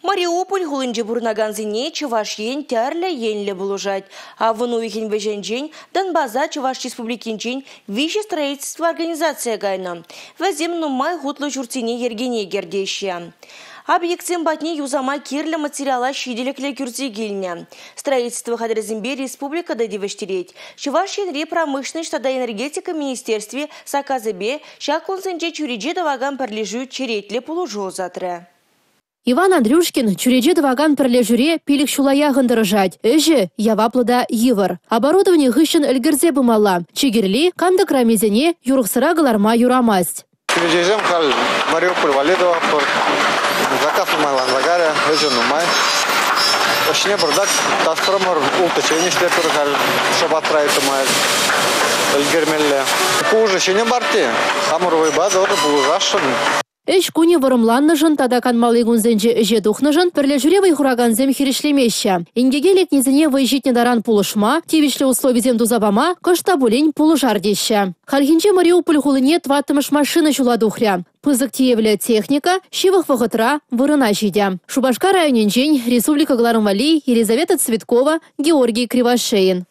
Мариуполь хулинче пурӑнакансене Чӑваш Ен тӗрлӗ енлӗ пулӑшать. Авӑн уйӑхӗн вӗҫӗнчен Донбаса Чӑваш Республикинчен 3 строительство организацийӗ кайнӑ. Вӗсем нумай хутлӑ ҫуртсене йӗркене кӗртеҫҫӗ. Объектсем патне юсама кирлӗ материала ҫителӗклӗ кӳрсе килнӗ. Строительство хатӗрӗсемпе республика та тивӗҫтерет. Чӑваш Енри промышленноҫ тата энергетика министерстви саккасӗпе ҫак кунсенче чӳрече тӑвакан пӗрлешӳ черетлӗ пулӑшу ӑсатрӗ. Иван Андрюшкин чӳрече тӑвакан пӗрлешӳре 5 ҫула яхӑн тӑрӑшать. Ӗҫӗ яваплӑ та йывӑр. Оборудовани хыҫҫӑн ӗлкӗрсе пымалла. Чи кирли кантӑк рамисене юрӑхсӑра кӑларма юрамасть. Чӳречесем халь Мариуполь валли тӑватпӑр. Заказ нумайланса кайрӗ, ӗҫӗ нумай. Ӗҫне пӑртак кастрӑмӑр, улттӑччен ӗҫлетпӗр халь, шӑпатра тӑмасть. Ӗлкӗрмелле. Ку уже ҫӗнӗ парти. Хамӑр вӑйпа тоже пулӑшасшӑн. Ӗҫ кунӗ вӑрӑмланнӑшӑн тата канмалли кунсенче ӗҫе тухнӑшӑн пӗрлешӳре вӑй хуракансем хирӗҫлемеҫҫӗ. Инкеке лекнисене вӑй ҫитнӗ таран пулӑшма, тивӗҫлӗ условисем туса пама кӑшт та пулин пулӑшар теҫҫӗ. Хальхинче Мариуполь хулине 4-мӗш машина ҫула тухрӗ. Пысӑк тиевлӗ техника ҫывӑх вӑхӑтра вырӑна ҫитӗ. Шупашкар районӗнчен республика кӑларӑм валли Елизавета Цветкова, Георгий Кривошеин.